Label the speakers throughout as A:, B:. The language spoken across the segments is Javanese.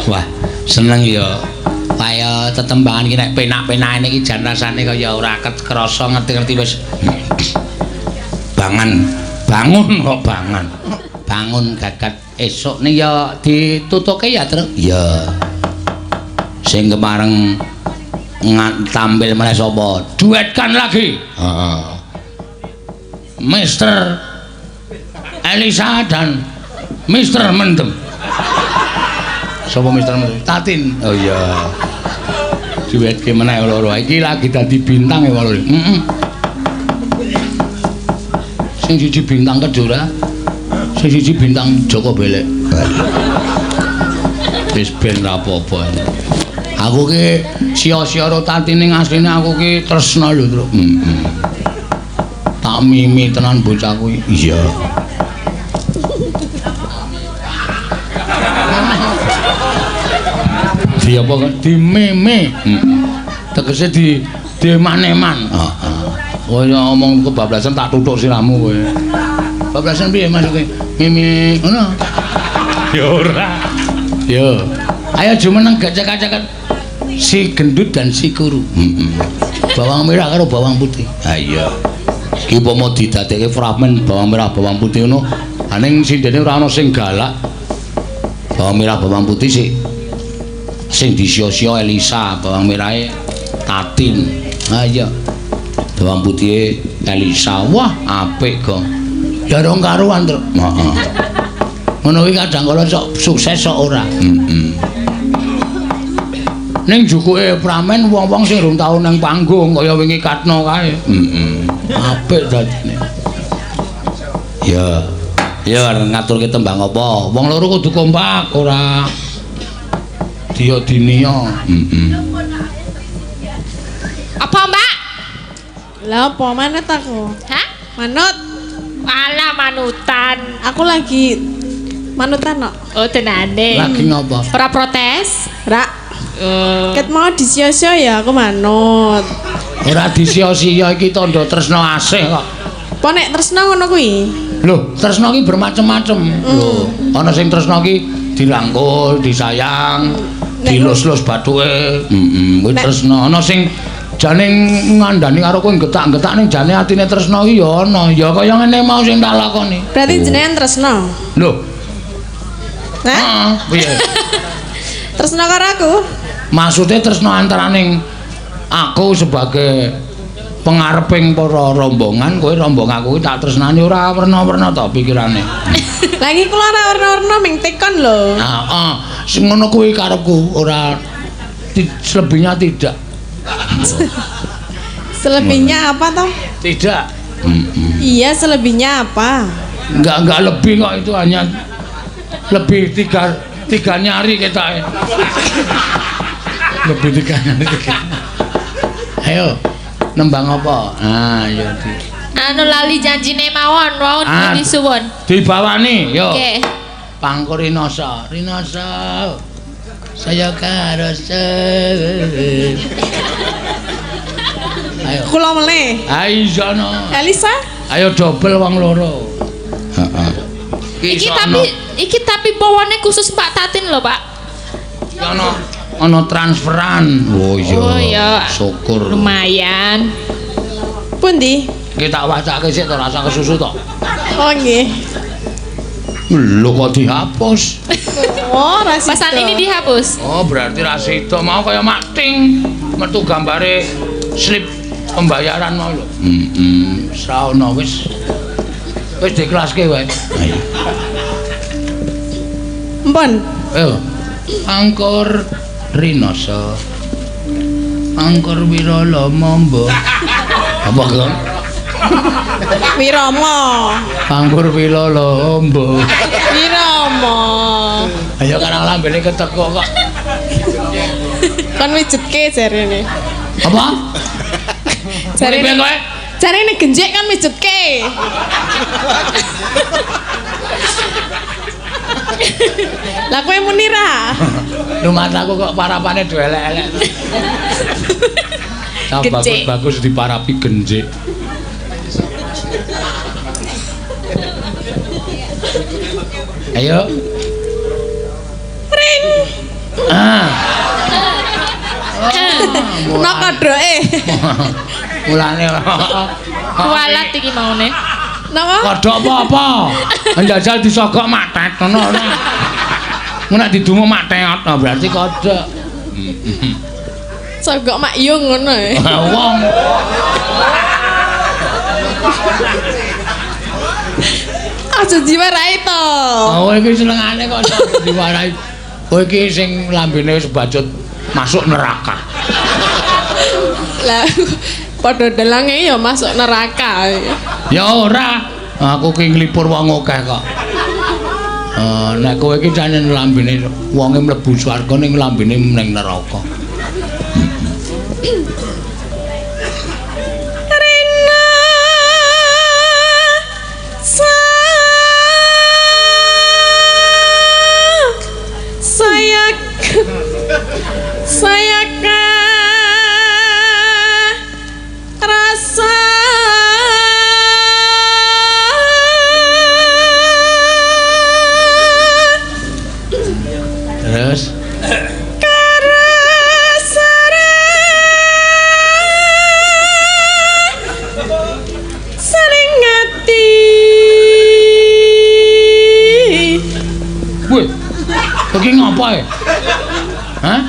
A: Wah, seneng ya. Kaya tetembangan iki nek penak-penake iki jan rasane kaya ora kerasa ngerti-ngerti wis bangun. Bangun kok bangun. Bangun gagat esuk ning ya ditutuke ya, Truk. Iya. Sing kemareng tampil meneh sapa? Duetkan lagi. Heeh. Mister Elisa dan Mister Mendem. Sapa Mister Mendem? Tatin. Oh iya. Duetke meneh loro. Iki lagi dadi bintang ya loro. Heeh. Sing siji bintang Kejora, sing siji bintang Joko Belek. Wis ben ra apa-apa. Aku ki sia-sia karo Tatin ning asline aku ki tresna lho, Truk. Heeh. Tak mimi tenan bocah kuwi. Iya. Di apa kan? Dimeme. Heeh. Tegese di dieman-eman. Heeh. Kowe ngomong kebablasan tak tuthuk sirahmu kowe. Bablasan piye maksude? Mimi ngono. Ya ora. Yo. Ayo jumeneng gecek-gecekan. Si gendut dan si kuru. Heeh. Bawang merah karo bawang putih. Ha iya. Iki upama didadekke fragmen bawang merah bawang putih ngono, ning sindene ora ana sing galak. Bawang merah bawang putih sik sing disio-sio Elisa, bawang merahe Tatin. Ha iya. Bawang putih Elisa. Wah, apik, Gong. Ya rong karuan, Truk. Heeh. Ngono kuwi kadang kala sok sukses sok ora. Heeh. Ning jukuke pramen wong-wong sing rung tau nang panggung kaya wingi Katno kae. Heeh. Apik dadine. Ya. Ya arep ngaturke tembang apa? Wong loro kudu kompak ora dia dinia. Heeh.
B: Apa, Mbak?
C: Lah apa manut aku?
B: Hah?
C: Manut.
B: Alah manutan.
C: Aku lagi manutan kok.
B: Oh, tenane.
A: Lagi ngopo?
B: Ora protes?
C: Ra.
B: Oh.
C: Ket mau disio-sio ya aku manut.
A: Ora disio-sio iki tandha tresna asih kok.
C: Apa nek tresna ngono kuwi?
A: Lho, tresna iki bermacem-macem. Lho, ana sing tresna iki dirangkul, disayang, dilus-lus bathuke. Heeh, kuwi tresna. Ana sing jane ngandani karo kowe getak-getak ning jane atine tresna iki ya ana. Ya kaya ngene mau sing tak lakoni.
C: Berarti jenengan tresna.
A: Lho,
C: Hah?
A: heeh, piye?
C: Tresna karo aku?
A: Maksudnya tresna antaraning aku sebagai pengareping para rombongan, kowe rombong aku iki tak tresnani ora werna-werna to pikirane.
C: Lagi kula ora werna-werna ming tekon lho.
A: Heeh, sing ngono kuwi karepku, ora selebihnya tidak.
C: Selebihnya apa toh?
A: Tidak.
C: Iya, selebihnya apa?
A: Enggak lebih kok, itu hanya lebih tiga nyari kita. Lebih tiga nyari. Tiga. Ayo, nembang apa? Ah, iya di.
B: Anu lali janjine mawon, wau
A: Ah.
B: disuwun.
A: Dibawani, yo.
B: Oke.
A: Pangkur Rinasa, Rinasa. Saya karasa. Ayo.
C: Kula meleh.
A: Ayo sono.
C: Elisa?
A: Ayo dobel wong loro. Heeh.
B: Iki tapi bawane khusus Mbak Tatin lho, Pak.
A: Iki ana transferan. Oh iya.
B: Oh iya.
A: Syukur.
B: Lumayan.
C: Pundi?
A: Iki tak wacake sik to, rasa kesusu to.
C: Oh nggih.
A: Lho kok dihapus?
C: Oh, ra sida.
B: Pesan ini dihapus.
A: Oh, berarti ra sida mau kaya makting metu gambare slip pembayaran mau lho. Heeh, ra ono wis. Wis diklaske wae. Ayo.
C: Empun.
A: Ayo. Angkor Rinasa. Angkor Wirala Mamba. Apa kok?
C: Wirama.
A: Angkor Wirala Mamba.
C: Wirama.
A: Ayo karang lambene ketekuk kok.
C: Kon mijetke jarene.
A: Apa?
C: Jarene
A: Piye kowe?
C: Jarene genjek kan mijetke. Lah kowe muni ra?
A: Rumah aku kok parapane do elek-elek. Bagus-bagus diparapi genjek. Ayo.
C: Ring. Ono kodhoke.
A: Mulane
B: Kualat iki maune.
C: Napa?
A: Kodhok apa-apa. Njajal disogok matet ngono ora. Nek didumu matet berarti kodhok.
C: Sogok mak yung ngono e.
A: Wong.
C: Aja diwarai to.
A: Oh iki senengane kok diwarai. Kowe iki sing lambene wis bacut masuk neraka.
C: Lah padha dalange ya masuk neraka.
A: Ya ora, aku ki nglipur wong akeh kok. Nek kowe iki jane lambene wonge mlebu swarga ning lambene ning neraka.
C: Rena saya rasa
A: terus
C: sering ngati.
A: Wih, iki ngapa e? Hah?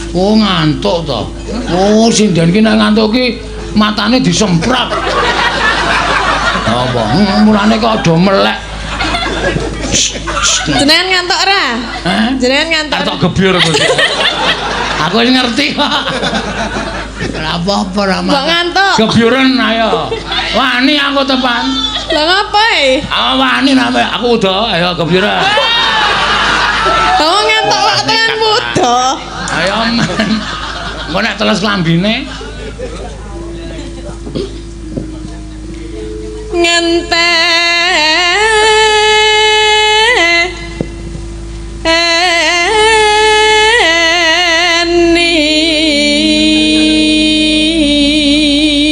A: Oh ngantuk to. Oh sinden ki nek ngantuk ki matane disemprot. Apa? Mulane kok do melek.
C: Jenengan ngantuk ora?
A: Hah?
C: Jenengan ngantuk.
A: Tak gebyur kowe. Aku wis ngerti kok. Ora apa-apa ora.
C: Mbok ngantuk.
A: Gebyuren ayo. Wani aku tepan.
C: Lah ngapa e?
A: Ah wani name aku udah ayo gebyuren.
C: Lah ngantuk kok tekan wuda.
A: Ayo men. Engko nek teles lambine
C: ngenteni.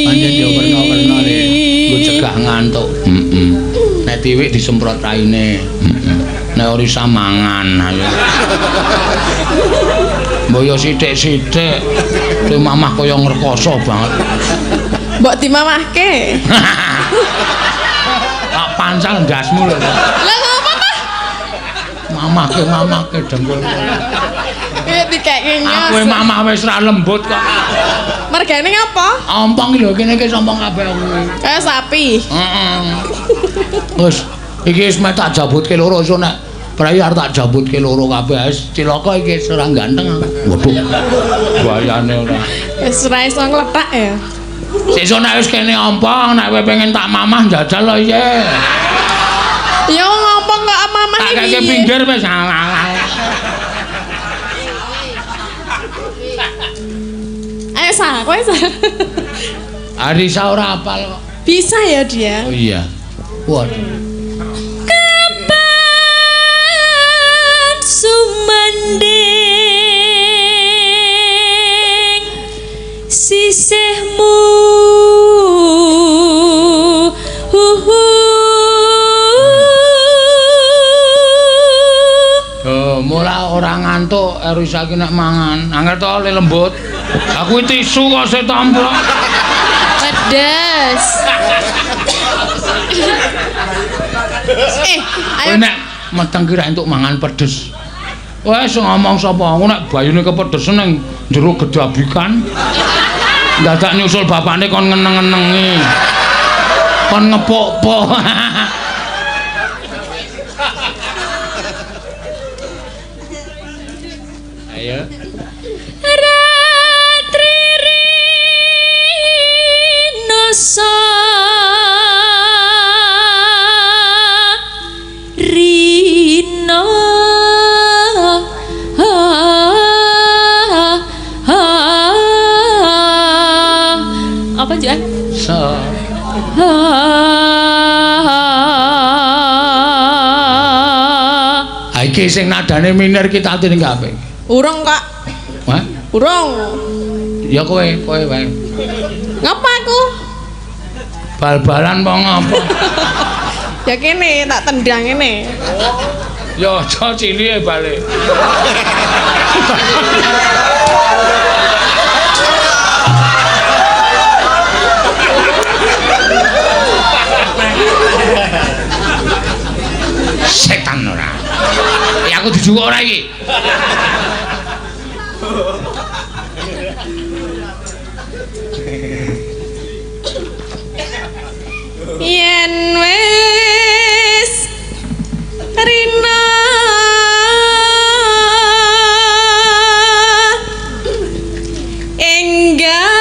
A: Pancen yo werna-werna le nggo cegah ngantuk. Heeh. Nek tiwik disemprot raine. Heeh. Nek ora isa mangan ayo. Mbok yo sithik-sithik. Kowe mamah kaya ngrekoso banget.
C: Mbok dimamahke.
A: Tak pancal ndasmu lho.
C: Lah ngapa ta?
A: Mamahke mamahke dengkul.
C: Piye dikeke nyos.
A: Aku mamah wis ra lembut kok.
C: Mergane ngapa?
A: Ompong lho kene iki sompong kabeh aku.
C: Kaya sapi.
A: Heeh. Wis iki wis meh tak jabutke loro iso nek prei arep tak jabutke loro kabeh wis cilaka iki wis ora ganteng aku. Waduh. Bahayane ora.
C: Wis ora iso ngletak ya.
A: Sesuk nek wis kene ompong nek kowe pengen tak mamah njajal lho iya.
C: Ya ngompong kok mamah
A: iki. Tak keke pinggir wis.
C: Ayo sa, kowe sa.
A: Arisa ora apal kok.
C: Bisa ya dia.
A: Oh iya. Waduh.
B: Kapan sumanding sisihmu
A: Oh, mula ora ngantuk Arisa iki nek mangan. Angel to le lembut. Aku tisu kok sik tamplok.
B: Pedes.
C: Ayo
A: nek meteng ki ra entuk mangan pedes. Wes ngomong sapa aku nek bayune kepedesen ning jero gedabikan. Dadak nyusul bapakne kon ngeneng-ngenengi. Kon ngepuk-puk. Ayo.
B: Ratri rinosa rino apa Juan?
A: So. Iki sing nadane minor ki tatine kabeh.
C: Urung kok.
A: Hah?
C: Urung.
A: Ya kowe, kowe wae.
C: Ngapa aku?
A: Bal-balan apa ngapa?
C: Ya kene tak tendang ngene.
A: Ya aja cilike balik. Aku dijukuk ora iki?
C: Yen wis rina enggal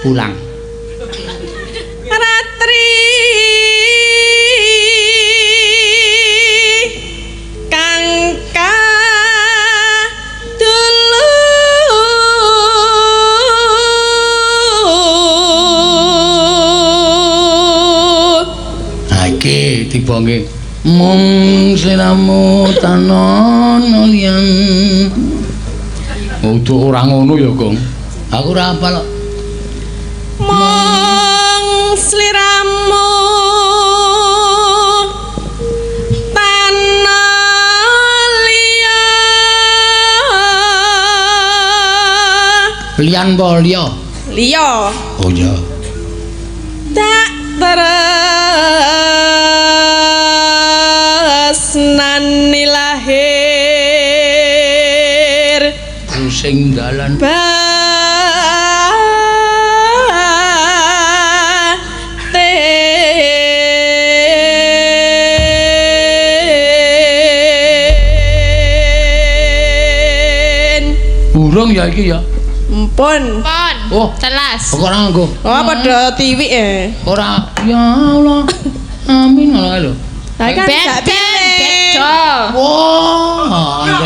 A: pulang
C: ratri kang kadulu
A: Ha iki tiba nggih mung sliramu tanono liyan. Udah ora ngono ya, Gong. Aku ora hafal kok.
C: Mung sliramu tana liya.
A: Liyan apa liya?
C: Liya.
A: Oh iya.
C: Tak tresnani lahir
A: sing dalan
C: batin.
A: Burung ya iki ya.
C: Empun.
B: Pon.
A: Oh.
B: Telas.
A: Kok ora nganggo?
C: Oh, padha tiwik e.
A: Ora. Ya Allah. Amin ngono kae lho.
C: Lah kan
B: Ben
C: gak
B: ben
C: pilih.
B: bedo.
A: Wah.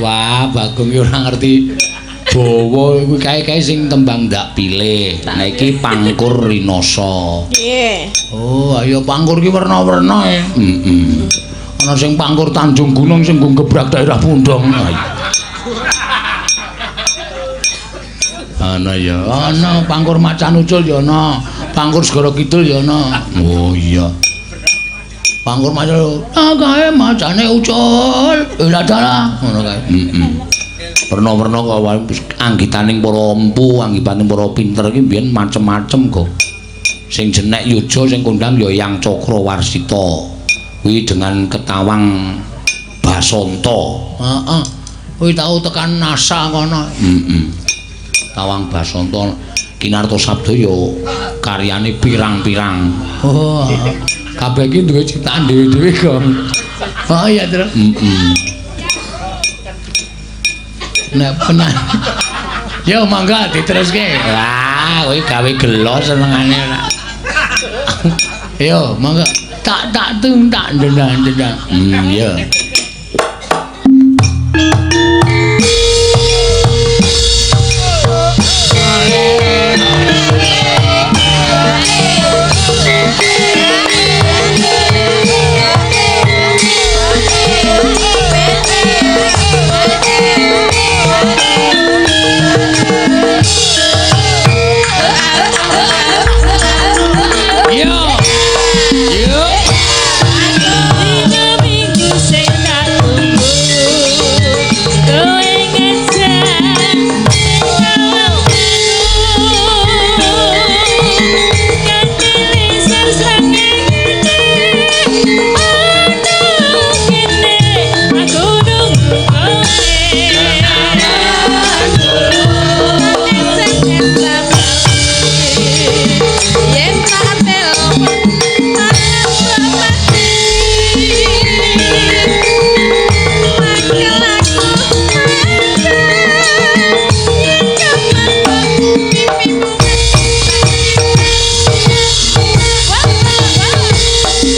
A: Wah, Bagong ki ora ngerti bawa kuwi kae-kae sing tembang ndak pilih. Nah iki Pangkur Rinasa.
C: Nggih.
A: Oh, ayo pangkur ki werna-werna e. Heeh. Ana sing pangkur Tanjung Gunung sing nggo gebrak daerah Pundong. Ana ya, ana pangkur Macan Ucul ya ana, pangkur Segara Kidul ya ana. Oh iya. Pangkur macan, ah kae macane ucul. Lah dalah ngono kae. Heeh. Werna-werna kok anggitaning para empu, anggitaning para pinter iki mbiyen macem-macem kok. Sing jenek yuja sing kondang ya Yang Cakra Warsita. Kuwi dengan ketawang Basanta. Heeh. Kuwi tau tekan NASA kono. Heeh. Tawang Basanta Kinarto Sabda ya karyane pirang-pirang. Oh. Kabeh iki duwe ciptaan dhewe-dhewe kok. Oh iya, Tru. Heeh. Nek penan. Yo mangga diteruske. Wah, kowe gawe gelo senengane ora. Yo mangga. Tak tak tung tak ndendang ndendang. Iya. Yo. Yo.
B: Dina minggu sing tak tunggu. Kowe ngejak nganti lisar srengenge ana kene aku nunggu kowe.
C: Yen tak telepon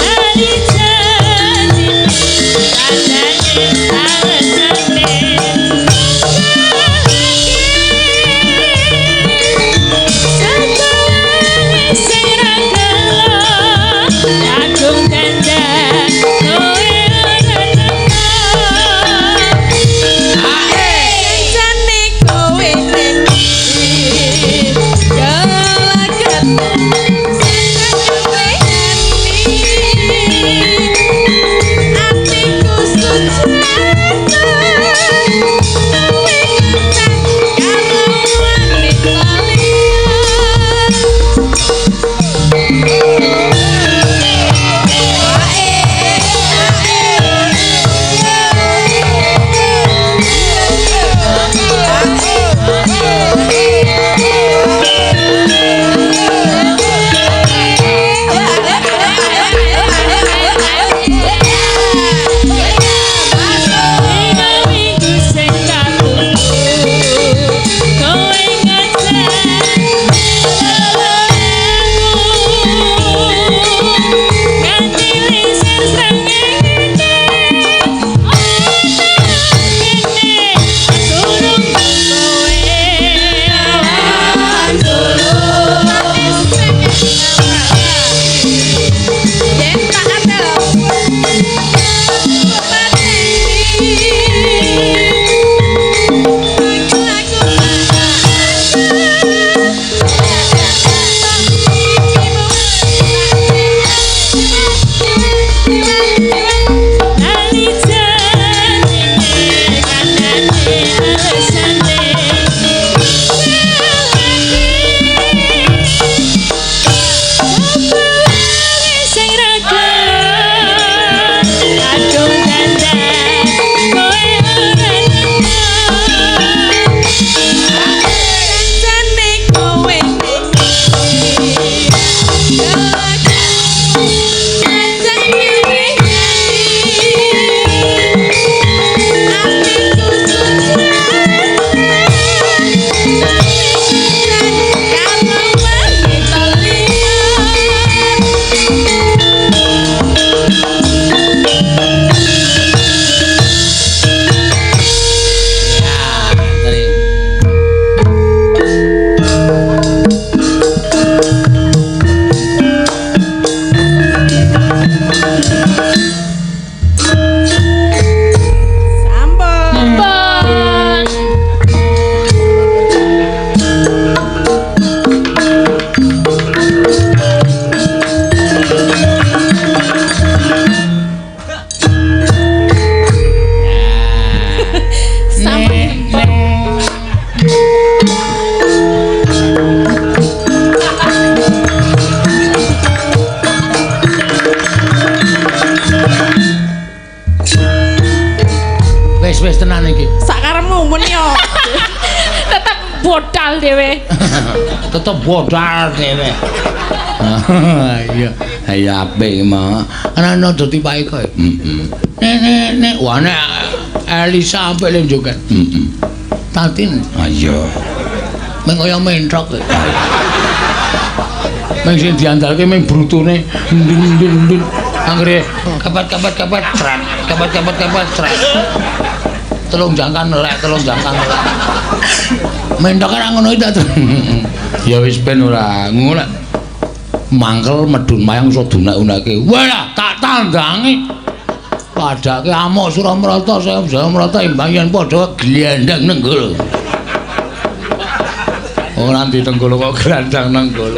B: Hari janji tandane alesane Sakawane sing ra gelo kadung dandan kowe ora teko.
C: Jane kowe sing gelagat atiku sujati
A: Wis tenan iki.
C: Sakarepmu mun yo.
B: Tetep bodal dhewe.
A: Tetep bodal dhewe. Iya, iya apik mah. Ana ana dadi paeka. Heeh. Nek nek nek wah nek Elisa apik le joget. Heeh. Tatin. Iya. Meng kaya mentrok. Meng sing diandalke meng brutune ndun-ndun. Anggere kapat-kapat-kapat trat, kapat-kapat-kapat trat. Telung jangkan nelek, telung jangkan nelek. Mentok ora ngono iki ta. Ya wis ben ora ngono lek mangkel medun mayang iso dunek-uneke. Wah, tak tandangi. Padake amuk Suramrata, saya Suramrata imbang yen padha glendang nenggul. Ora ditenggul kok glandang nenggul.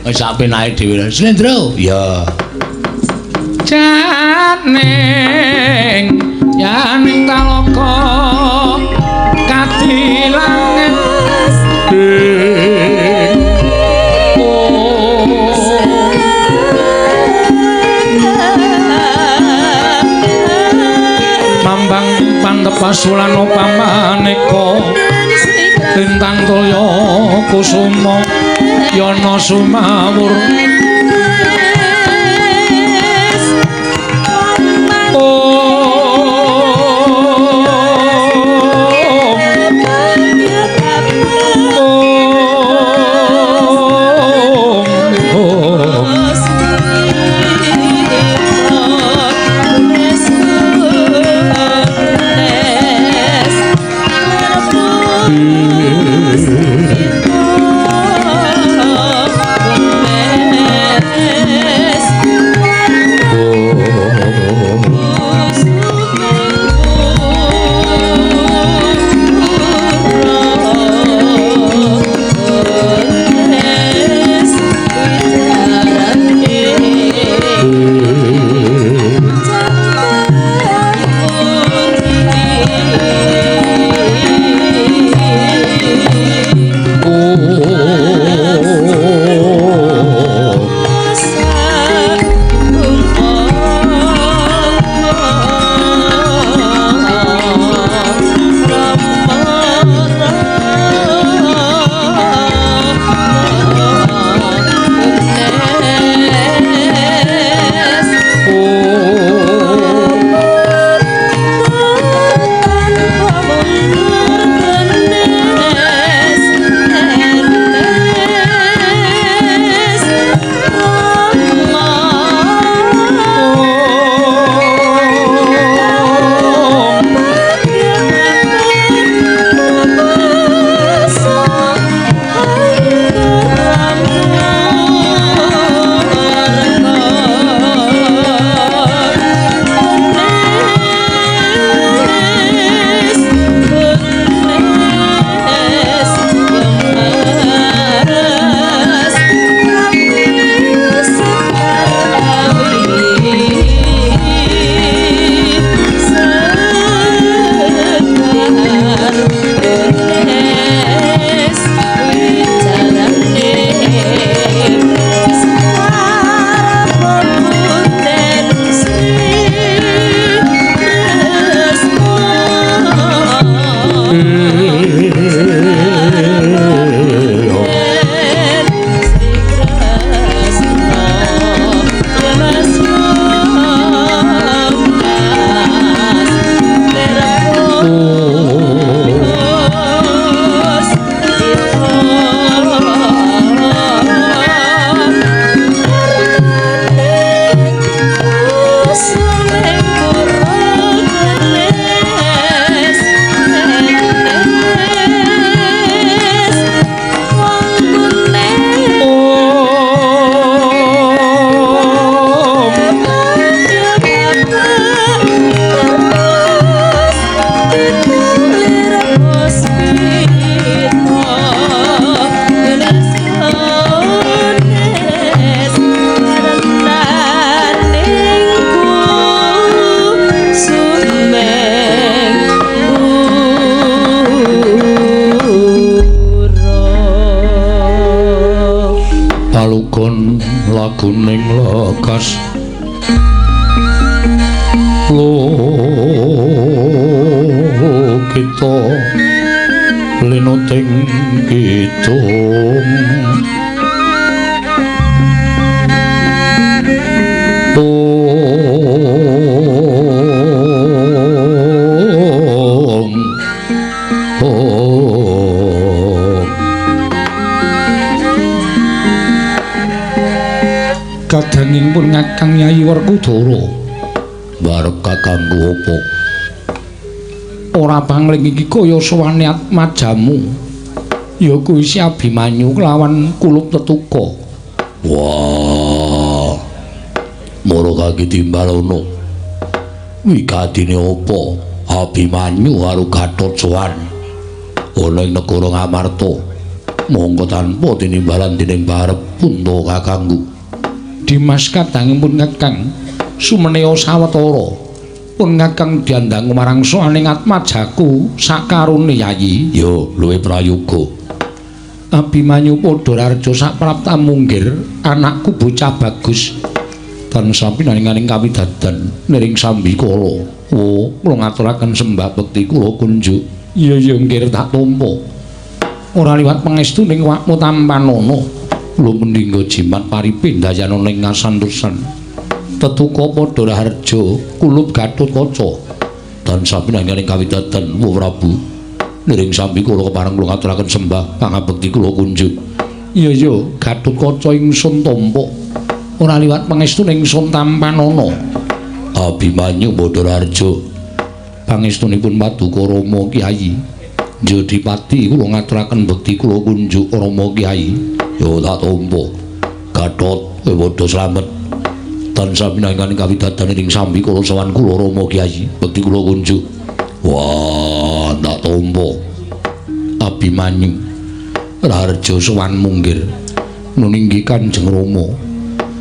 A: Wis sak penake dhewe. Slendro. Ya.
D: Janing yaning taloka kadilanget mambang pantepas wulan upamaneka lintang toya kusuma yana sumawur.
A: Sunting kidung ong ong
D: Kadanging pun ngakang Yayi Werkudara
A: barep kakangku apa?
D: Ora pangling iki kaya sowane atmajamu ya kuwi si Abimanyu kelawan kulup tetuka.
A: Wah, mara kaki timbalono wigatine apa Abimanyu karo Gatot sowan ana ing negara Ngamarta mongko tanpa tinimbalan dening barep punta kakangku.
D: Dimas kadangipun ngekang sumeneya sawetara pun ngakang diandang marang sowaning atmajaku sakarone Yayi.
A: Ya luwih prayoga.
D: Abimanyu padha raharja saprapta munggir anakku bocah bagus tansah pinaringaning kawidadan niring sambikala. Wo kula ngaturaken sembah bekti kula kunjuk. Iya iya nggir tak tampa. Ora liwat pangestu ning awakmu tampanana.
A: Kula mendingga jimat paripindayana ning ngasantosan tetuka padha raharja kulup Gatotkaca tansah pinanganing kawidadan. Wo Prabu niring sambikala kepareng kula ngaturaken sembah pangabekti kula kunjuk.
D: Iya iya Gatotkaca ingsun tampa. Ora liwat pangestu ingsun tampanana.
A: Abimanyu padha raharja
D: pangestunipun paduka Rama Kyai.
A: Jodipati kula ngaturaken bekti kula kunjuk Rama Kyai. Ya tak tampa. Gatot kowe padha slamet tansah pinanganing kawidadan ing sambikala sowan kula Rama Kyai bekti kula kunjuk. Wah, tak tampa.
D: Abimanyu raharja sowan munggir nuninggi Kanjeng Rama.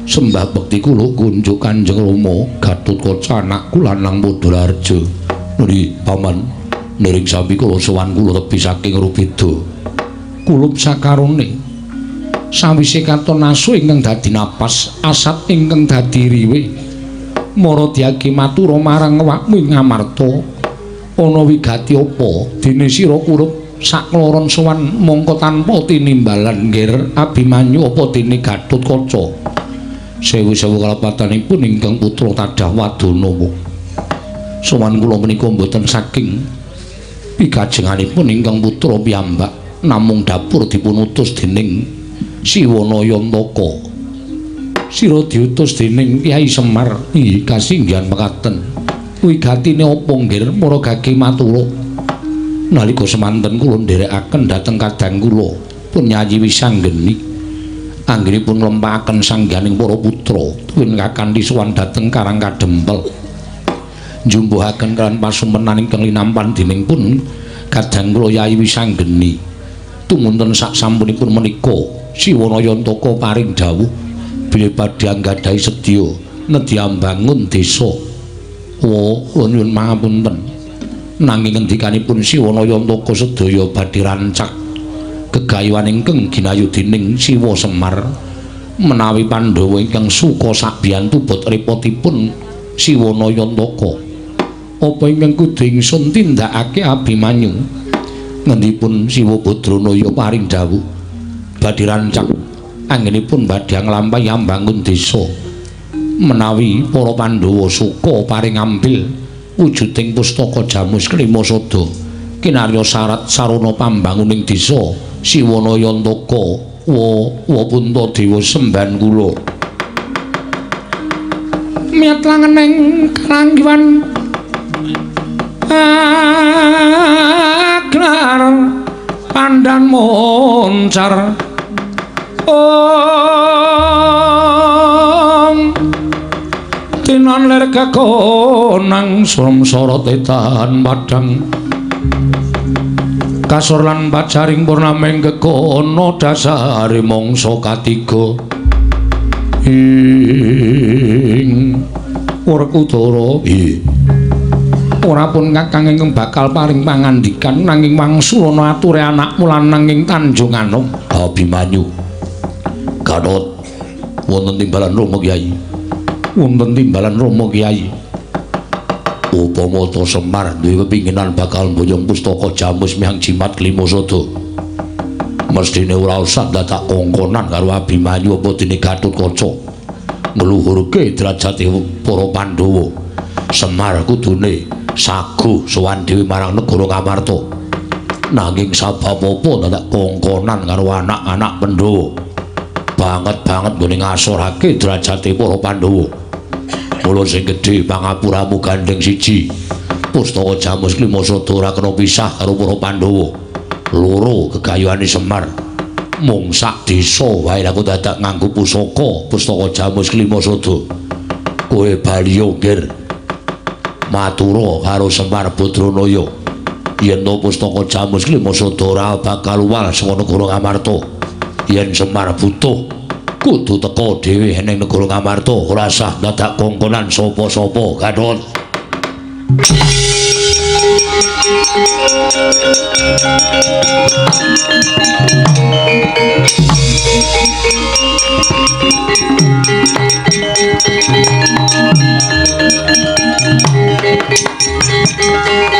D: Sembah bekti kula kunjuk Kanjeng Rama. Gatotkaca anakku lanang padha raharja.
A: Nuri paman niring sambikala sowan kula tebi saking Rubeda.
D: Kulup sakarone sawise katon asu ingkang dadi napas, asat ingkang dadi riwe. Mara diagi matura marang awakmu ing Ngamarta. Ana wigati apa dene sira kurup sakloron sowan mongko tanpa tinimbalan nggir Abimanyu apa dene Gatotkaca.
A: Sewu-sewu kalepatanipun ingkang putra tadah wadana. Sowan kula menika mboten saking pikajenganipun ingkang putra piyambak, namung dapur dipun utus dening Siwana Yantaka.
D: Sira diutus dening Kyai Semar. Inggih kasinggihan mekaten. Wigatine apa nggir para gage matura?
A: Nalika semanten kula nderekaken dhateng kadang kula pun Yayi Wisanggeni anggenipun nglempakaken sangganing para putra tuwin kakanthi sowan dhateng Karang Kadempel njumbuhaken kan pasumenan ingkang linampan dening pun kadang kula Yayi Wisanggeni. Tumunten sak sampunipun menika Siwana Yantaka paring dawuh bilih badhe anggadhahi sedya nedhi ambangun desa. Wo kula nyuwun pangapunten nanging ngendikanipun Siwana Yantaka sedaya badhe rancak gegayuhan ingkang ginayu dening Siwa Semar menawi Pandhawa ingkang suka sabiyantu bot repotipun Siwana Yantaka.
D: Apa ingkang kudu ingsun tindakake Abimanyu?
A: Ngendipun Siwa Badranaya paring dawuh badhe rancak anggenipun badhe nglampahi ambangun desa menawi para Pandhawa suka paring ambil wujuding pustaka Jamus Klima Sada kinarya syarat sarana pambanguning desa Siwana Yantaka. Wa wa punta dewa semban kula.
D: Miyat langeneng karanggiwan aglar pandan moncar om tinon lir kekonang surum sorot etan padang kasur lan pajaring purnaming kekono dasare mangsa katiga ing Werkudara. Ora pun kakang ingkang bakal paring pangandikan nanging wangsulana ature anakmu lanang ing Tanjunganom.
A: Abimanyu Gatot wonten timbalan Rama Kyai. Wonten timbalan Rama Kyai. Upama ta Semar duwe pepinginan bakal mboyong pustaka Jamus miyang Jimat Klima Sada. Mestine ora usah dadak kongkonan karo Abimanyu apa dene Gatotkaca. Ngluhurke derajate para Pandhawa. Semar kudune saguh sowan dhewe marang negara Ngamarta. Nanging sabab apa dadak kongkonan karo anak-anak Pandhawa? Banget-banget nggone ngasorake derajate para Pandhawa. Mula sing gedhe pangapuramu gandeng siji. Pustaka Jamus Klima Sada ora kena pisah karo para Pandhawa. Loro gegayuhane Semar. Mung sak desa wae aku dadak nganggo pusaka Pustaka Jamus Klima Sada. Kowe bali nggir. Matura karo Semar Badranaya. Yen to Pustaka Jamus Klima Sada ora bakal uwal saka negara Ngamarta. Yen Semar butuh kudu teka dhewe ning negara Ngamarta, ora sah dadak kongkonan sapa-sapa. Gatot.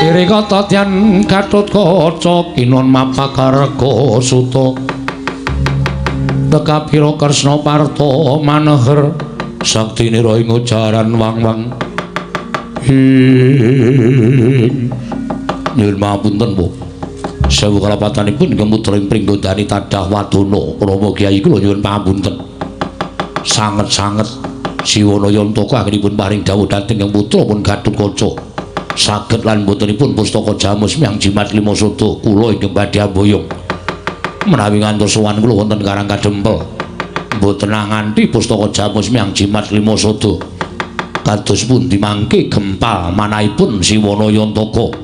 D: Iri kata tyan Gatotkaca kinon mapakarga suta tekapira Kresna Parta maneher
A: saktinira ing ujaran wang-wang. Ing nyuwun pangapunten, Bu. Sewu kalapatanipun ingkang putra ing Pringgondani tadah wadana Rama Kyai kula nyuwun pangapunten. Sanget-sanget Siwana Yantaka anggenipun paring dawuh dhateng ingkang putra pun Gatotkaca. Saged lan botenipun pustaka Jamus Miang Jimat Lima Sada kula ingkang badhe amboyong. Menawi ngantos sowan kula wonten Karang Kadempel. Mboten nganti pustaka Jamus Miang Jimat Lima Sada. Kados pundi mangke gempal manahipun Siwana Yantaka.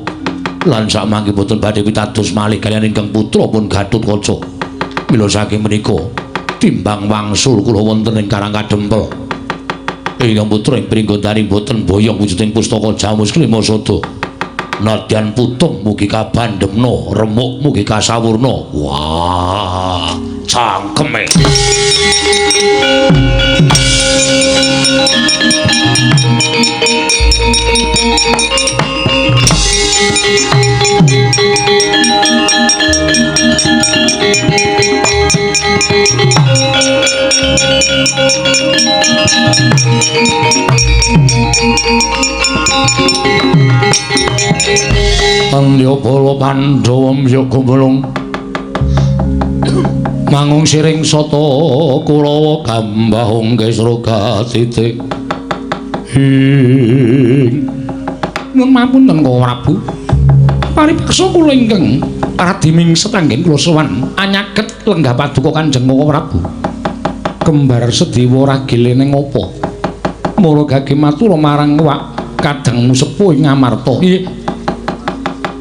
A: Lan samangke boten badhe pitados malih kaliyan ingkang putra pun Gatotkaca. Mila saking menika timbang wangsul kula wonten ing Karang Kadempel. Ingkang putra ing Pringgondani boten boyong wujuding pustaka Jamus Klima Sada. Nadyan putung mugi kabandhemna, remuk mugi kasawurna. Wah, cangkeme.
D: Tandya para Pandhawa mbyuk gumulung mangung siring sata Kurawa gambahung kesra titik. Ing nyuwun mapunten Kang Prabu. Paripeksa kula ingkang radi mingset anggen kula sowan anyaget lenggah paduka Kanjeng Kang Prabu. Kembar Sedewa ragile ning apa? Mara gage matur marang wak kadangmu sepuh ing Ngamarta. Nggih.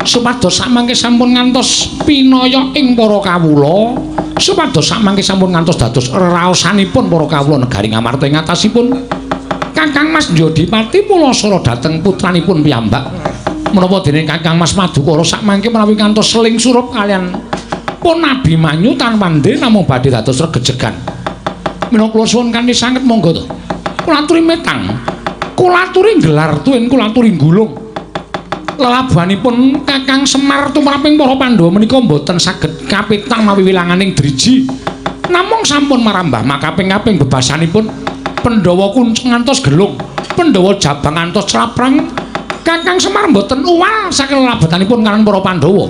D: Supados samangke sampun ngantos pinaya ing para kawula, supados samangke sampun ngantos dados reraosanipun para kawula negari Ngamarta ing atasipun Kakang Mas Jodipati Pulasara dhateng putranipun piyambak. Menapa dene Kakang Mas Madukara samangke menawi ngantos seling surup kaliyan pun Abimanyu tanpa namung badhe dados regejegan. Menawa kula suwun kanthi sanget monggo to. Kula aturi metang, kula aturi gelar tuwin, kula aturi gulung. Lelabuhanipun Kakang Semar tumraping para Pandhawa menika mboten saged kapitang mawi wilanganing driji. Namung sampun marambah makaping-kaping bebasanipun Pandhawa kuncung ngantos gelung, Pandhawa jabang ngantos claprang. Kakang Semar mboten uwal saking lelabuhanipun kaliyan para Pandhawa.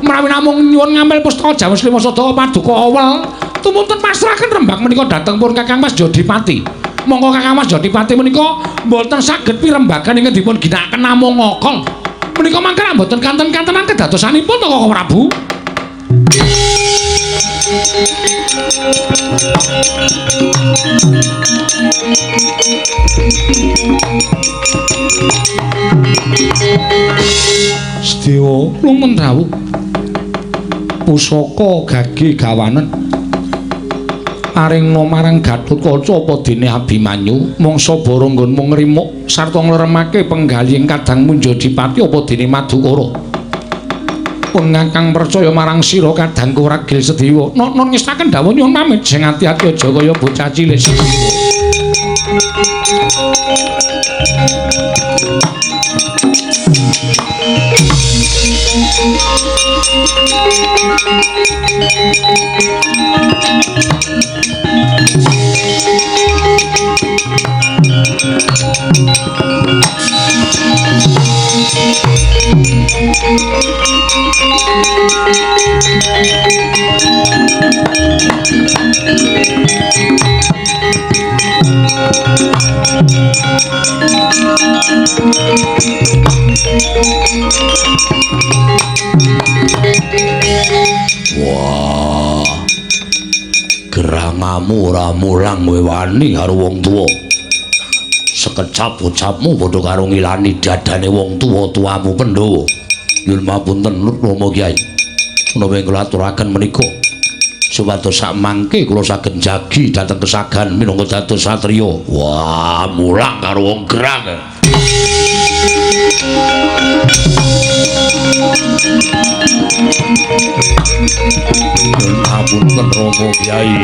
D: Menawi namung nyuwun ngambil pustaka Jamus Lima Sada paduka awel, tumunten pasrahaken rembag menika dhateng pun Kakang Mas Jodipati. Monggo Kakang Mas Jodipati menika mboten saged pirembagan ingkang dipun ginakaken namung ngokol. Menika mangke mboten kanten-kantenan kedadosanipun to Koko Prabu. Sedewa lumen rawuh. Pusaka gage gawanen paringna marang Gatotkaca apa dene Abimanyu mangsa bara nggonmu ngrimuk sarta ngleremake penggalih ing kadangmu Jodipati apa dene Madukara. Pun ngakang percaya marang sira kadangku ragil Sedewa. Nok-nok ngestaken dawuh nyuwun pamit sing ati-ati aja kaya bocah cilik Sedewa.
A: Wah, gerangamu ora mulang kowe wani karo wong tuwa. Sekecap ucapmu padha karo ngilani dadane wong tuwa-tuwamu Pandhawa. Nyuwun pamunten Rama Kyai. Menawi kula aturaken menika supados sakmangke kula saged jagi dhateng kesagan minangka dados satriya. Wah, mulang karo wong gerang. Nyuwun pamunten Rama Kyai.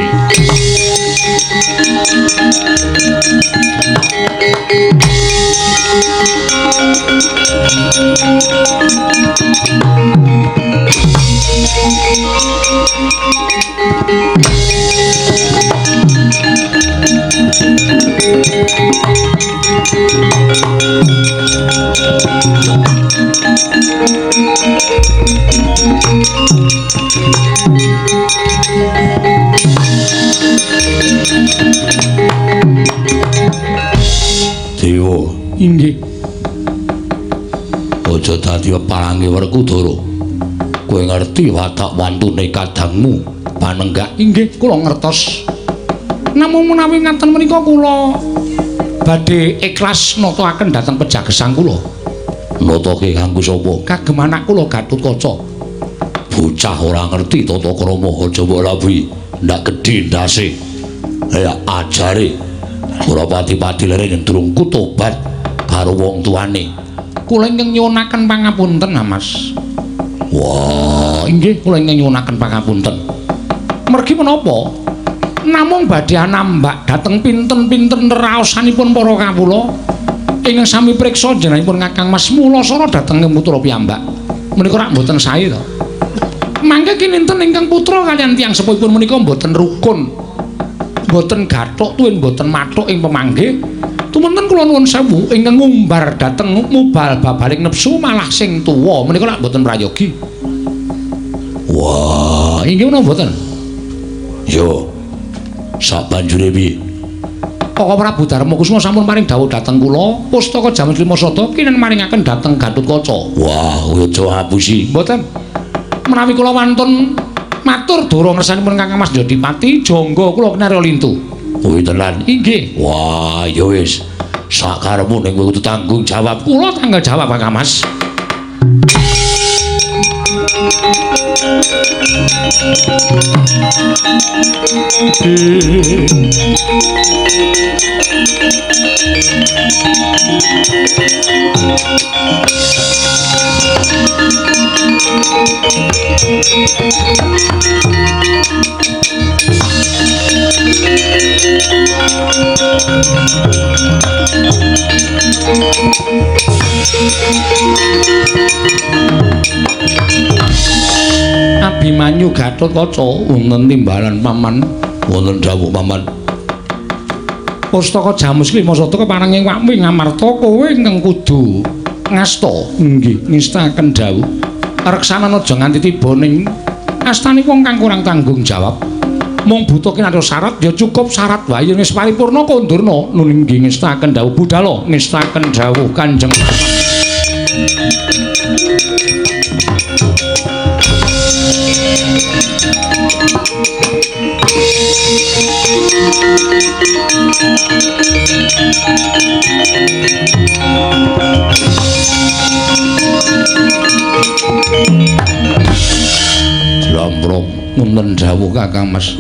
A: Dewa,
D: Inggih.
A: Aja dadi peparange Werkudara. Kowe ngerti watak wantune kadangmu panenggak?
D: Inggih, kula ngertos. Namung menawi ngaten menika kula badhe ikhlas nata-aken dhateng pejagesang kula.
A: Natake kanggo sapa?
D: Kagem anak kula Gatotkaca.
A: Bocah ora ngerti tata krama, aja mbok labuhi. Ndak gedhe ndase. Ya ajare. Ora pati-pati lere nyendrung tobat karo wong tuane.
D: Kula ingkang nyuwunaken pangapunten, Mas.
A: Wah,
D: inggih kula ingkang nyuwunaken pangapunten. Mergi menapa? Namung badhe anambak dhateng pinten-pinten raosanipun para kawula ingkang sami priksa jenengipun Kakang Mas Mulasara dhateng putra piyambak. Menika rak mboten sae to. Mangke kininten ingkang putra kaliyan tiyang sepuhipun menika mboten rukun. Mboten gathuk tuwin mboten mathuk ing pemanggih. Tumenten kula nuwun sewu ingkang ngumbar dhateng mubal babaling nepsu malah sing tuwa menika lak mboten prayogi.
A: Wah,
D: inggih menapa mboten?
A: Yo. Sabanjure piye?
D: Kaka Prabu Darmakusuma sampun paring dawuh dhateng kula, pustaka Jamus Lima Sada kinen maringaken dhateng Gatotkaca.
A: Wah, aja ngapusi.
D: Mboten. Menawi kula wantun matur dara ngersanipun Kakang Mas Jodipati, jangga kula kinarya lintu.
A: Kuwi tenan.
D: Inggih.
A: Wah, ya wis. Sakarepmu ning kowe kudu tanggung jawab.
D: Kula tanggung jawab Kakang Mas. Abimanyu Gatotkaca
A: wonten timbalan paman, wonten dawuh paman.
D: Pustaka Jamus Lima Sada kepareng ing wakmu ing Amarta kowe ingkang kudu ngasta. Inggih, ngestaken dawuh. Reksanana aja nganti tiba ning astane wong kang kurang tanggung jawab. Mung buta kinarya syarat ya cukup syarat wae yen wis paripurna kondurna. Nun inggih ngestaken dawuh budala, ngestaken dawuh Kanjeng.
A: Jlambrong
D: wonten dawuh Kakang Mas.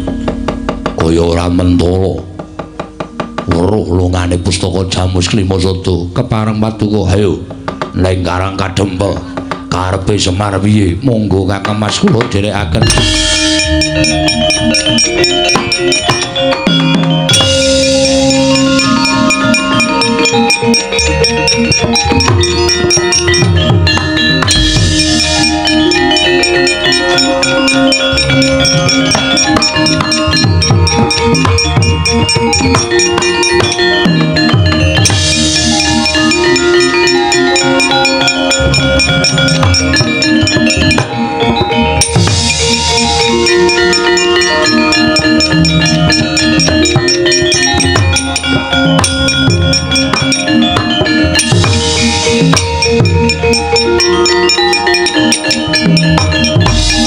A: Kaya ora mentala. Weruh lungane pustaka Jamus Klima Sada kepareng paduka. Hayo ning Karang Kadempel. Karepe Semar piye?
D: Monggo Kakang Mas kula dherekaken.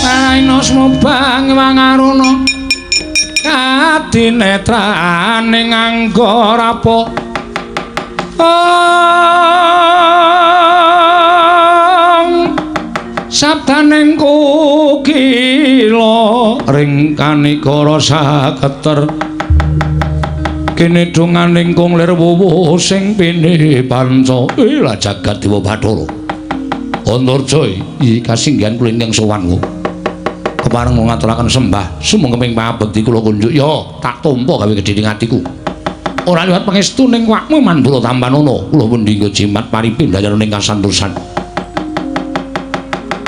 D: Aina smobang wangaruna kadinetrane nganggo rapo sabdaning kokila ring kanikara saketer kene donganing kung lir wuwuh sing pini panca ila jagat dewa bathara. Antarja iki kasinggihan kula ingkang sowan ku. Kepareng ngaturaken sembah sumangga ing pangabekti kula kunjuk ya tak tampa gawe gedhe ing atiku. Ora liwat pangestu ning wakmu Mandura tampanana kula pundi nggo jimat paripi ndayana ing kasantosan.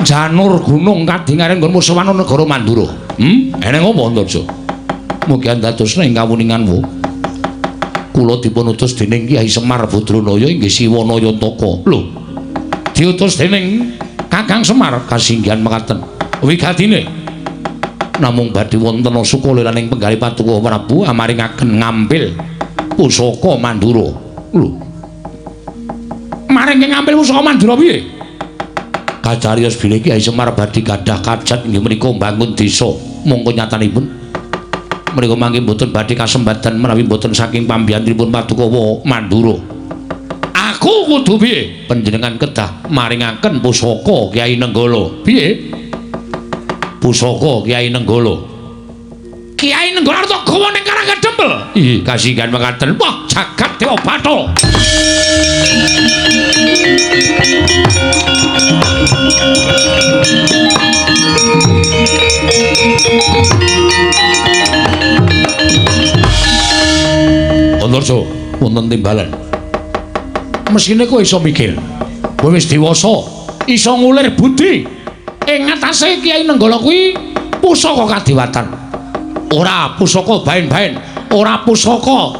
D: Janur gunung kadingaren nggonmu sowan negara Mandura. Eneng apa Antarja? Mugi andadosna ing kawuninganmu. Kula dipun utus dening Kyai Semar Badranaya inggih Siwana Yantaka. Lho. Diutus dening Kakang Semar kasinggihan mekaten. Wigatine namung badhe wonten sukalelaning penggalih Paduka Prabu amaringaken ngambil pusaka Mandura. Lho. Maring ngambil pusaka Mandura piye? Kacariyos bilih Kyai Semar badhe gadah kajat inggih menika mbangun desa. Mongko nyatanipun menika mangke mboten badhe kasembadan menawi mboten saking pambiyantunipun Paduka Mandura. Aku kudu piye? Panjenengan kedah maringaken pusaka Kyai Nenggala. Piye? Pusaka Kyai Nenggala. Kyai Nenggala arep gawa ning Karangkedempel. Ih, kasinggihan mekaten. Wah, jagat dewa bathara. Antarja, wonten timbalan. Mesine kowe iso mikir. Kowe wis dewasa, iso ngulir budi. Ing ngatasé Kyai Nenggala kuwi pusaka kadewatan. Ora pusaka baen-baen, ora pusaka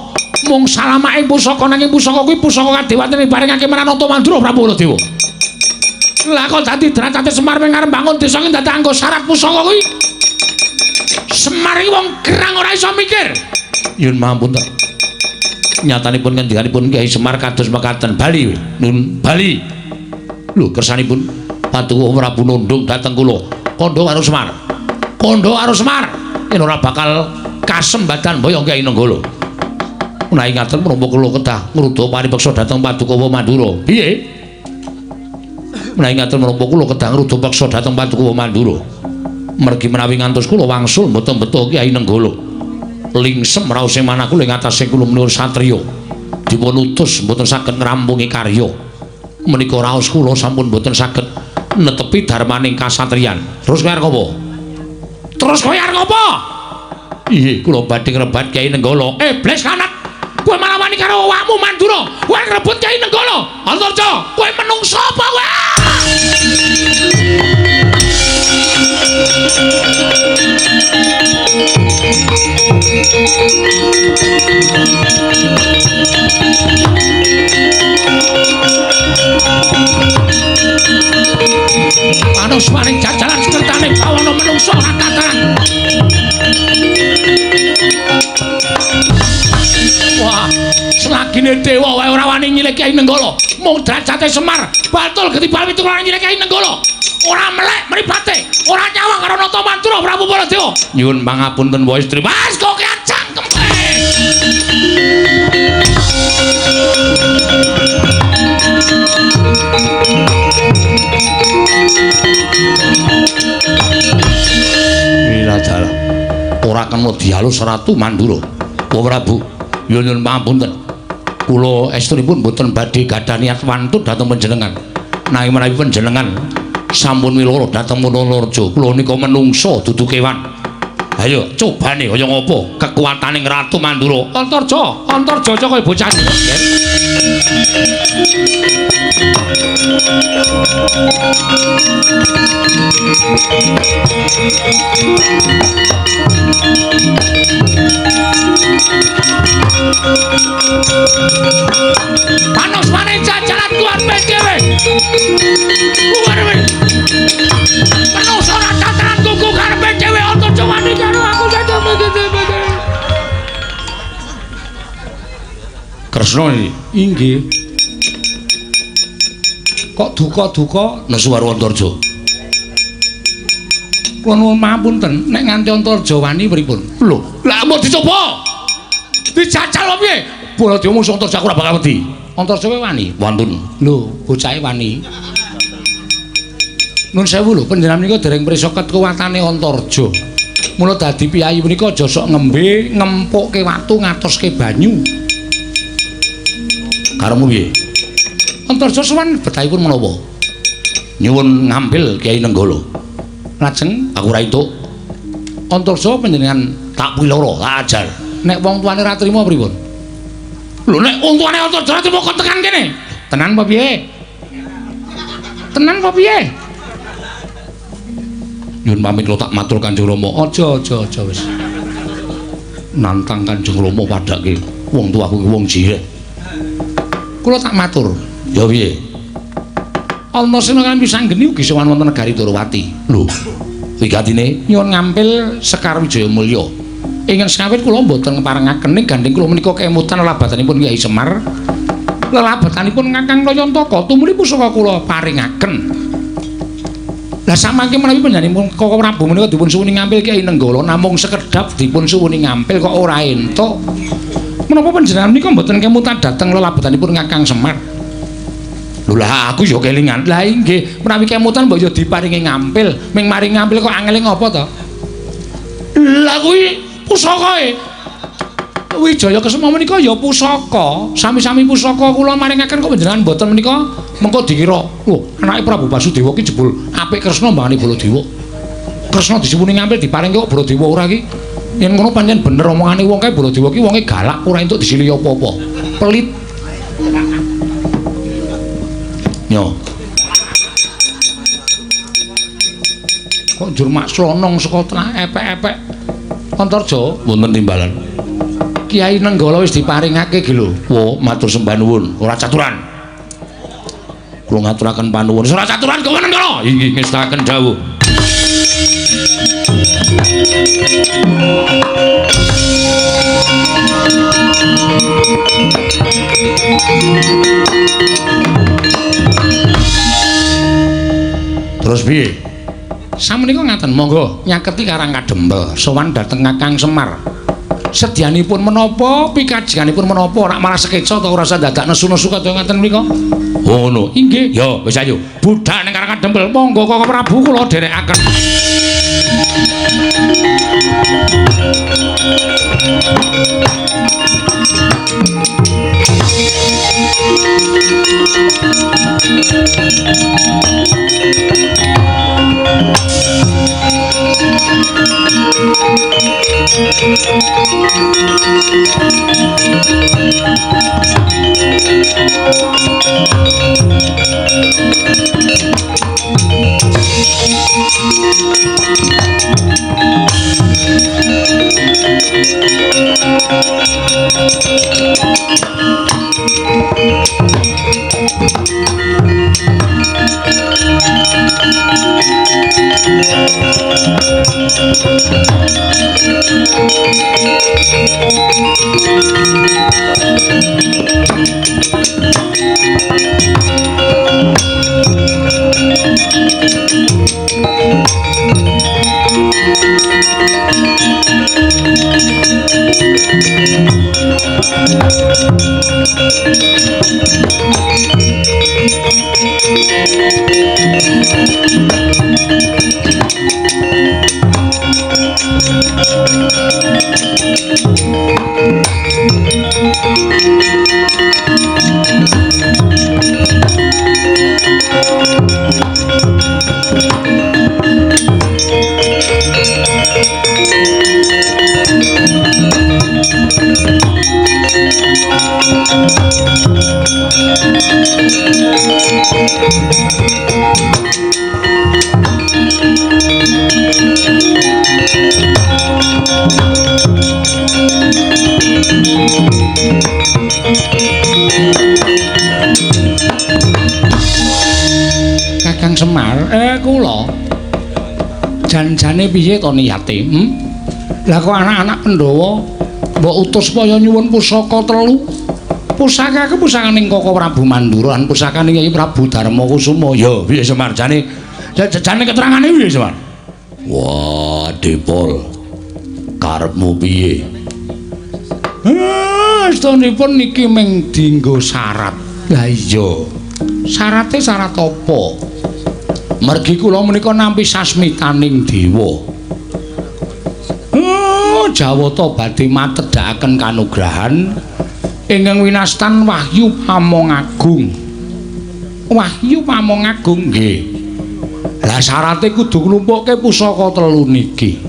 D: mung salamake pusaka nanging pusaka kuwi pusaka kadewatan diparingake marang Nata Mandura Prabu Baladewa. Lah kok dadi derajate Semar ming arep bangun desa iki dadak anggo syarat pusaka kuwi. Semar iki wong gerang ora iso mikir. Nyuwun pangapunten. Nyatanipun ngendikanipun Kyai Semar kados mekaten. Bali nun bali. Lho kersanipun Paduka Prabu nundung dhateng kula. Kandha karo Semar. Kandha karo Semar yen ora bakal kasembadan boyong Kyai Nenggala. Menawi ngaten menapa kula kedah ngruda paripeksa dhateng Paduka Mandura. Piye? Menawi ngaten menapa kula kedah ngruda peksa dhateng Paduka Mandura. Mergi menawi ngantos kula wangsul mboten beto Kyai Nenggala. Lingsem raose manah kula ing atase kula menika satriya. Dipun utus mboten saged ngrampungi karya. Menika raos kula sampun mboten saged netepi darmaning kasatriyan. Terus kowe arep apa? Terus kowe arep apa? Inggih, kula badhe ngrebat Kyai Nenggala. Iblis kanat. Kowe malah wani karo awakmu Mandura. Kowe ngrebut Kyai Nenggala. Antarja, kowe menungso apa kowe? Panus maring jajaran sekertane bawana menungso ora tataran. Wah, selagine dewa wae ora wani nyilih Kyai Nenggala. Mung derajate Semar batul getibal pitu ora nyilih Kyai Nenggala. Ora melek mripate, ora nyawang karo Nata Mandura Prabu Baladewa. Nyuwun pangapunten wae istri. Mas kok cangkem. Ila dalah. Ora kena dialus Ratu Mandura. Wa Prabu, nyuwun pangapunten. Kula estunipun mboten badhe gadah niat wantun dhateng panjenengan. Nanging menawi panjenengan sampun wiloro dhateng Munarja, kula nika menungsa dudu kewan. Ayo cobane kaya ngapa kekuatane Ratu Mandura. Antarja, Antarja kaya bocah. Panos maneh jajaran kuarpe dhewe. Kuarpe. Menungso ora tataran kuku karepe dhewe Antarja wani karo aku saja. Kresna iki.
E: Inggih.
D: Kok duka-duka
A: nesu karo Antarja?
D: Kula nuwun mapunten, nek nganti Antarja wani pripun?
A: Lho, lah mbok dicoba. Dijajal apa piye? Baladewa musuh Antarja aku ora bakal wedi.
D: Antarja kowe wani?
A: Wantun.
D: Lho, bocahe wani. Nun sewu lho, panjenengan menika dereng prisa kekuwatane Antarja. Mula dadi piyayi menika aja sok ngembe, ngempukke watu, ngatoske banyu.
A: Karepmu piye?
D: Antarja sowan betahipun menapa?
A: Nyuwun ngambil Kyai Nenggala.
D: Lajeng
A: aku ora entuk.
D: Antarja panjenengan
A: tak piloro, tak ajar.
D: Nek wong tuane ora trima pripun?
A: Lho nek wong tuane Antarja ora trima kok tekan kene.
D: Tenan apa piye? Tenan apa piye?
A: Nyuwun pamit kula tak matur Kanjeng Rama.
D: Aja aja aja wis.
A: Nantang Kanjeng Rama padhake wong tuaku ki wong jireh.
D: Kula tak matur.
A: Ya piye?
D: Antasena kan pisanggeni ugi sowan wonten negari Dwarawati.
A: Lho, wigatine
D: nyuwun ngampil Sekar Wijaya Mulya. Ingkang sekawit kula mboten ngeparengaken ning gandeng kula menika kemutan lelabatanipun Kyai Semar. Lelabatanipun Kakang Nayantaka tumuli pusaka kula paringaken. Lah samangke menawi panjenenganipun Koko Prabu menika dipun suwuni ngampil Kyai Nenggala namung sekedhap dipun suwuni ngampil kok ora entuk. Menapa panjenengan menika mboten kemutan dhateng lelabatanipun Kakang Semar?
A: Lho lah aku ya kelingan.
D: Lah inggih, menawi kemutan mbok ya diparingi ngampil, ming maring ngampil kok angele ngopo to?
A: Lah kuwi pusakae.
D: Wijaya Kesuma menika ya pusaka. Sami-sami pusaka kula maringaken kok panjenengan mboten menika mengko dikira, wah, anake Prabu Basudewa ki jebul apik Kresna mbangane Baladewa. Kresna disuwuni ngampil diparingke kok Baladewa ora ki. Yen ngono pancen bener omongane wong kae Baladewa ki wonge galak ora entuk disilihi apa-apa. Pelit.
A: Nyo.
D: Kok njur mak slonong saka tengah epek-epek. Antarja
A: wonten timbalan.
D: Kyai Nenggala wis diparingake iki lho.
A: Wo, matur sembah nuwun, ora caturan. Kula ngaturaken panuwun. Ora caturan kowe Nenggala. Inggih ngestaken dawuh. Terus piye?
D: Samenika ngaten, monggo nyaketi Karang Kadempel, sowan dhateng Kakang Semar. Sedyanipun menapa, pikajenganipun menapa, ora malah sekeca ta ora usah dadak nesu-nesu kaya ngaten menika.
A: Oh ngono.
D: Inggih.
A: Ya wis ayo.
D: Budhal ning Karang Kadempel, monggo Koko Prabu kula dherekaken. Kakang Semar, kula jan-jane piye to niyate? Lah kok anak-anak Pandhawa mbok utus supaya nyuwun pusaka telu. Pusaka ku pusakaning Koko Prabu Mandura lan pusakaning Kyai Prabu Darma Kusuma. Ya, piye Semar jane? Jane keterangane piye Semar?
A: Wah, Depol. Karepmu piye?
D: Astunipun niki mung dienggo syarat. Lah iya. Syarate syarat apa? Mergi kula menika nampi sasmitaning dewa. Jawata badhe matedhakaken kanugrahan ingkang winastan Wahyu Pamong Agung. Wahyu Pamong Agung nggih. Lah syarate kudu nglumpukke pusaka telu niki.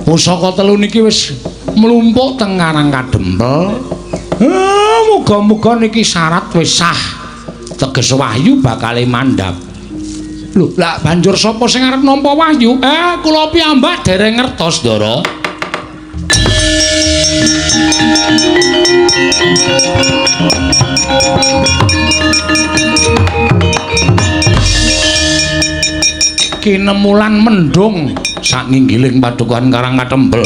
D: Pusaka telu niki wis mlumpuk teng Karang Kadempel. Muga-muga niki syarat wis sah. Teges wahyu bakale mandhap. Lho, lah banjur sapa sing arep nampa wahyu? Kula piyambak dereng ngertos, Ndara. Kinemulan mendung saknginggiling padukuhan Karang Katembel.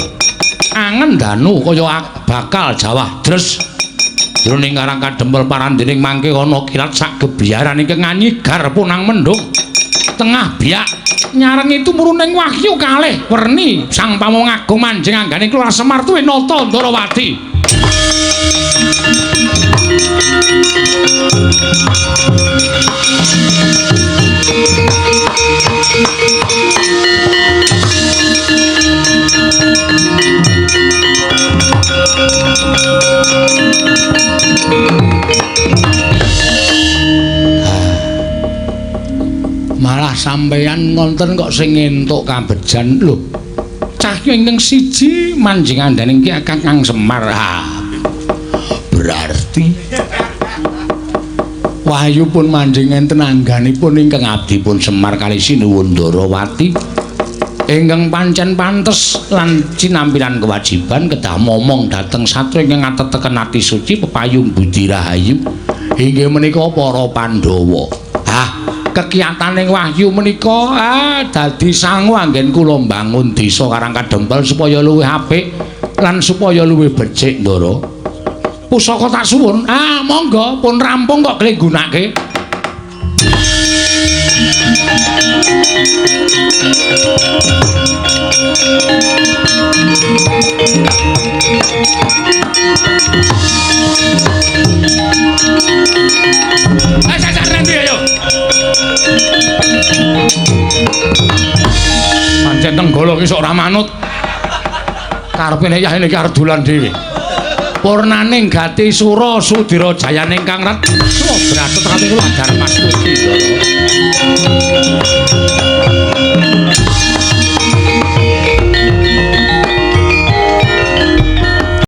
D: Angen danu kaya bakal jawah dres. Jroning Karang Kadempel parandening mangke ana kilat sak gebiaran ingkang nganyigar punang mendung. Tengah biak nyarengi tumuruning wahyu kalih werni Sang Pamong Agung manjing anggane keluar Semar tuwe nata Ndarawati. Malah sampeyan ngonten kok sing entuk kabejan lho. Cahya ingkang siji manjing andhaning ki Kakang Semar. Ha.
A: Berarti wahyu pun manjing enten angganipun ingkang abdi pun Semar kali sinuwun Ndarawati ingkang pancen pantes lan cinampilan kewajiban kedah momong dhateng satya ingkang ateteken ati suci pepayung budi rahayu inggih menika para Pandhawa. Hah, kekiyataning wahyu menika dadi sangu anggen kula mbangun desa Karang Kadempel supaya luwih apik lan supaya luwih becik, Ndara. Pusaka tak suwun. Monggo pun rampung kok kle nggunake. Ayo nanti ayo. Pancen tenggala ki sok ora manut. Karepe nek yah iki arep dolan dhewe. Purnaning gati sura sudira jayaning kang ret. Suwa bratet kami kula Darmastuti Ndara.